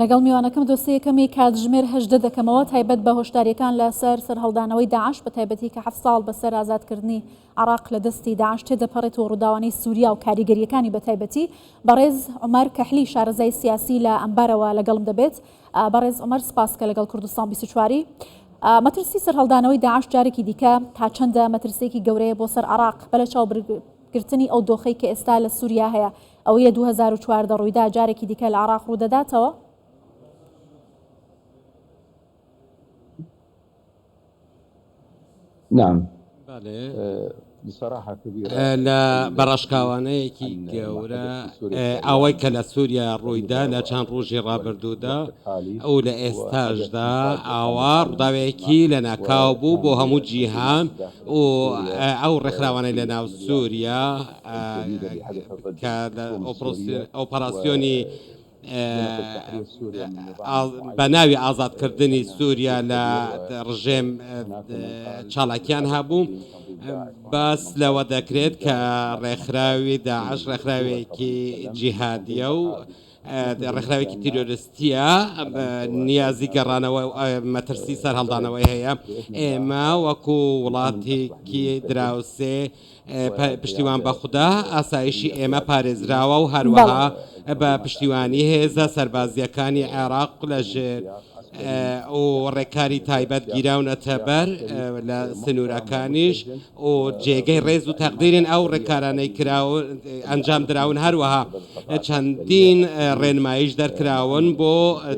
لەگەڵ میوانەکەم دۆسیەکەمی کاتژمێر 18 دەکەمەوە تایبەت بە هۆشداریەکان لەسەر سەرهەڵدانەوەی داعش بە تایبەتی کە حەفت ساڵ بەسەر ئازادکردنی عراق لە دەستی داعش تێدەپەڕێت و ڕووداوانەی سووریا و کاریگەریەکانی بە تایبەتی بەڕێز عومەر کەحلی شارەزای سیاسی لە ئەمبارەوە لەگەڵم دەبێت. بەڕێز عومەر سپاس کە لەگەڵ کوردستان 24 مەترسی سەرهەڵدانەوەی داعش جارێکی دیکە تا چەندە مەترسیەکی گەورەیە بۆ سەر عراق بە لە چاوگرتنی ئەو دۆخەی کە ئێستا لە سووریا هەیە ئەوەی لە 2014 ڕوویدا جارێکی دیکە لە عراق ڕوودەداتەوە؟ نعم بەڵێ بصراحة كبيرة لە بەڕاشکاوانەیەکی گەورە ئەوەی کە لە سووریا ڕوویدا لە چەند ڕۆژی ڕابردوودا و لە ئێستاشدا ئاوا ڕووداوێکی لەناکاو بوو بۆ هەموو جیهان و ئەو ڕێکخراوانەی لە ناو سووریا کە ئۆپەراسیۆنی بە ناوی ئازادکردنی سووریا لە ڕژێم چالاکیان هەبوو. باس لەوە دەکرێت کە ڕێکخراوی داعش ڕێکخراوێکی جیهادیە و ڕێکخراوێکی تیرۆرستیە نیازی گەڕانەوە مەترسی سەرهەڵدانەوەی هەیە. ئێمە وەکو وڵاتێکی دراوسێ پشتیوان بە خودا ئاسایشی ئێمە پارێزراوە و هەروەها بە پشتیوانی هێزە سەربازییەکانی عێراق لە ژێر و ڕێکاری تایبەت گیراونەتە بەر لە سنوورەکانیش و جێگەی ڕێز و تەقدیرن ئەو ڕێکارانەی کراون ئەنجام دراون هەروەها چەندین ڕێنماییش دەرکراون بۆ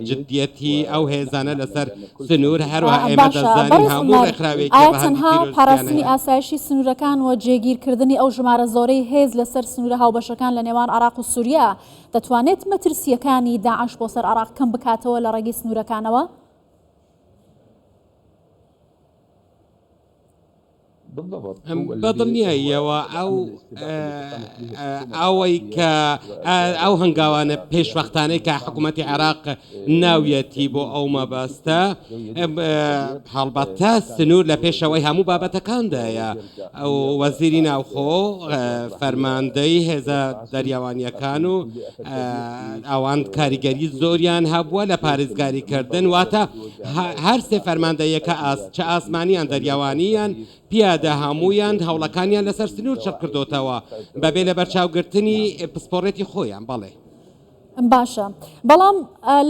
جدیەتی ئەو هێزانە لەسەر سنوور، هەروەها ئێمە باشە دەزانین بەڕێز هەموو عومەر، ڕێکخراوێکی ئایا ڕەهەندی تەنها تیرۆریستیان پاراستنی هەیە. ئاسایشی سنوورەکان و جێگیرکردنی ئەو ژمارە زۆرەی هێز لەسەر سنوورە هاوبەشەکان لە نێوان عێراق و سووریا دەتوانێت مەترسییەکانی داعش بۆ سەر عێراق کەم بکاتەوە لە ڕێگەی سنوورەکانەوە؟ بە دڵنیاییەوە ئەو ئەوەی کە ئەو هەنگاوانە پێشوەختانەی کە حکوومەتی عێراق ناویەتی بۆ ئەو مەبەستە هەڵبەتە سنوور لە پێشەوەی هەموو بابەتەکاندایە ئەو وەزیری ناوخۆ فەرماندەی هێزە دەریاوانیەکان و ئەوان کاریگەری زۆریان هەبووە لە پارێزگاریکردن واتە هەر سێ فەرماندەیەکە ئاس چ ئاسمانی یان دەریاوانی یان پیادە هەموویان هەوڵەکانیان لەسەر سنوور چڕ کردۆتەوە بەبێ لەبەرچاوگرتنی پسپۆڕێتی خۆیان بەڵێ. باشە بەڵام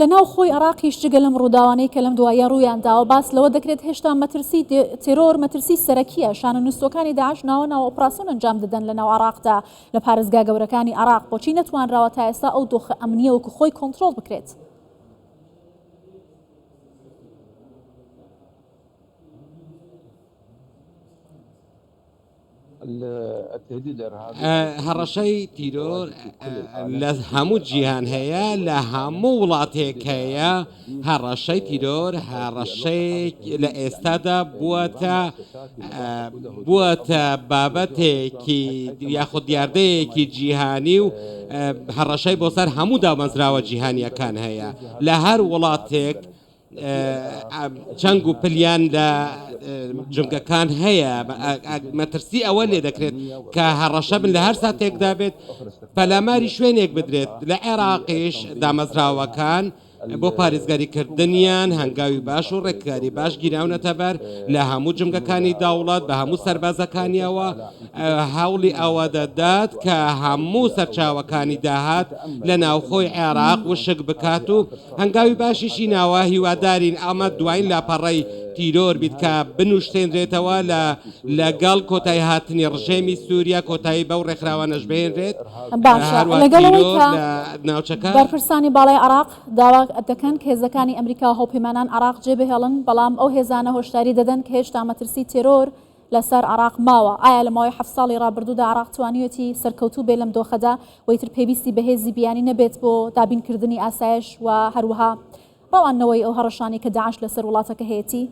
لە ناو خۆی عێراقیش جگە لەم ڕووداوانەی کە لەم دواییە ڕوویان داوە باس لەوە دەکرێت هێشتا مەترسی تێرۆر مەترسی سەرەکیە شانە نووستوەکانی داعش ناوە ناوە ئۆپراسیۆن ئەنجام دەدەن لە ناو عێراقدا لە پارێزگا گەورەکانی عێراق بۆچی نەتوانراوە تا ئێستا ئەو دۆخە ئەمنیە وەکو خۆی کۆنترۆڵ بکرێت؟ هەڕەشەی تیرۆر لە هەموو جیهان هەیە لە هەموو وڵاتێک هەیە هەڕەشەی تیرۆر هەڕەشەیەک لە ئێستادا بووەتە بووەتە بابەتێکی یاخود دیاردەیەکی جیهانی و هەڕەشەی بۆ سەر هەموو دامەزراوە جیهانیەکان هەیە لە هەر وڵاتێک چەنگ و پلیان لە جومگەکان هەیە مەترسی ئەوە لێ دەکرێت کە هەڕەشە بن لە هەر ساتێکدا بێت پەلاماری شوێنێک بدرێت لە عێراقیش دامەزراوەکان بۆ پارێزگاریکردنیان هەنگاوی باش و ڕێککاری باش گیراونەتە بەر لە هەموو جومگەکانی دەوڵەت بە هەموو سەربازەکانیەوە هەوڵی ئەوە دەدات کە هەموو سەرچاوەکانی داهات لە ناوخۆی عێراق وشک بکات و هەنگاوی باشیشی ناوە، هیوادارین ئەمە دواین لاپەڕەی تیرۆر بیت کە بنوشتێنرێتەوە لە لەگەڵ کۆتایی هاتنی ڕژێمی سوریا کۆتایی بەو ڕێکخراوانەش بهێنرێت باشە هەروە لەگەڵ ئەوەی تیرۆر کە لە ناوچەکە. بەرپرسانی باڵای عێراق داوا دەکەن کە هێزەکانی ئەمریکا و هاوپەیمانان عێراق جێبهێڵن، بەڵام ئەو هێزانە هۆشداری دەدەن کە هێشتا مەترسی تێرۆر لەسەر عێراق ماوە، ئایا لە ماوەی حەفت ساڵی ڕابردوودا عێراق توانیویەتی سەرکەوتوو بێت لەم دۆخەدا و ئیتر پێویستی بە هێزی بیانی نەبێت بۆ دابینکردنی ئاسایش و هەروەها ڕەواندنەوەی ئەو هەڕەشانەی کە داعش لەسەر وڵاتەکە هەیەتی؟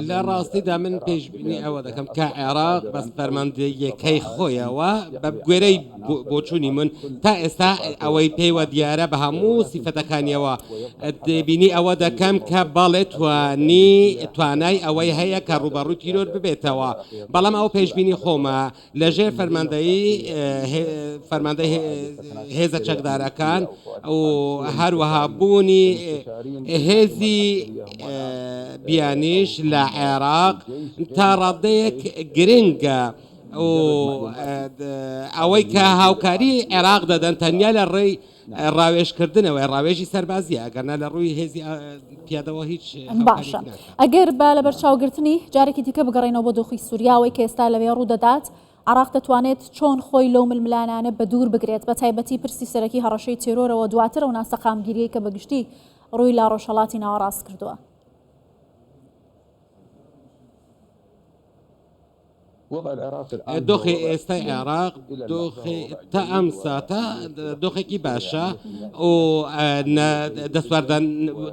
لە ڕاستیدا من پێشبینی ئەوە دەکەم کە عێراق بە فەرماندەییەکەی خۆیەوە بە گوێرەی بۆچوونی من تا ئێستا ئەوەی پێیوە دیارە بە هەموو سیفەتەکانیەوە دەبینی ئەوە دەکەم کە بەڵێ توانی توانای ئەوەی هەیە کە ڕووبەڕووی تیرۆر ببێتەوە بەڵام ئەو پێشبینی خۆمە لەژێر فەرماندەیی فەرماندەی هێزە چەکدارەکان و هەروەها بوونی هێزی بیانیش لە عێراق تا ڕادەیەک گرنگە و ئەوەی کە هاوکاری عێراق دەدەن تەنیا لە ڕێی ڕاوێژکردنەوەی ڕاوێژی سەربازیە ئەگەرنا لە ڕووی هێزی پیادەوە هیچ باشە ئەگەر بە لەبەرچاوگرتنی جارێکی دیکە بگەڕێینەوە بۆ دۆخی سووریا ئەوەی کە ئێستا لەوێ ڕوودەدات عراق دەتوانێت چۆن خۆی لەو ململانانە بە دوور بگرێت بە تایبەتی پرسی سەرەکی هەڕەشەی تێرۆرەوە دواتر ئەو ناسەقامگیریەی کە بەگشتی ڕووی لە ڕۆژهەڵاتی ناوەڕاست کردووە؟ دۆخی ئێستای عێراق دۆخی تا ئەم ساتە دۆخێکی باشە و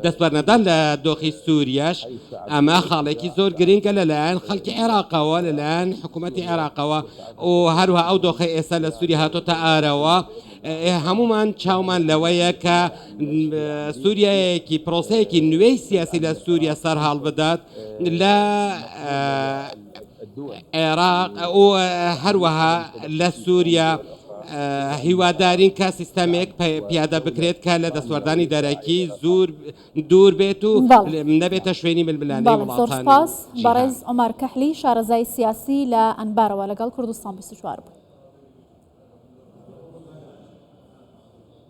دەستوەرنەدان لە دۆخی سووریاش ئەمە خاڵێکی زۆر گرنگە لەلایەن خەڵکی عێراقەوە لەلایەن حکوومەتی عێراقەوە و هەروها ئەو دۆخی ئێستا لە سووری هاتۆتە ئارەوە هەمومان چاومان لەوەیە کە سووریایەکی پرۆسەیەکی نوێی سیاسی لە سووریا سەرهاڵ بدات لە عێراق و هەروەها لە سووریا هیوادارین کە سیستەمێک پیادە بکرێت کە لە دەستوەردانی دەرەکی زۆر دوور بێت و نەبێتە شوێنی ململانێی زۆر وڵاتان سپاس جیهان. بەڕێز عومەر کەحلی شارەزای سیاسی لە ئەنبارەوە لەگەڵ کوردستان 24 بوویت.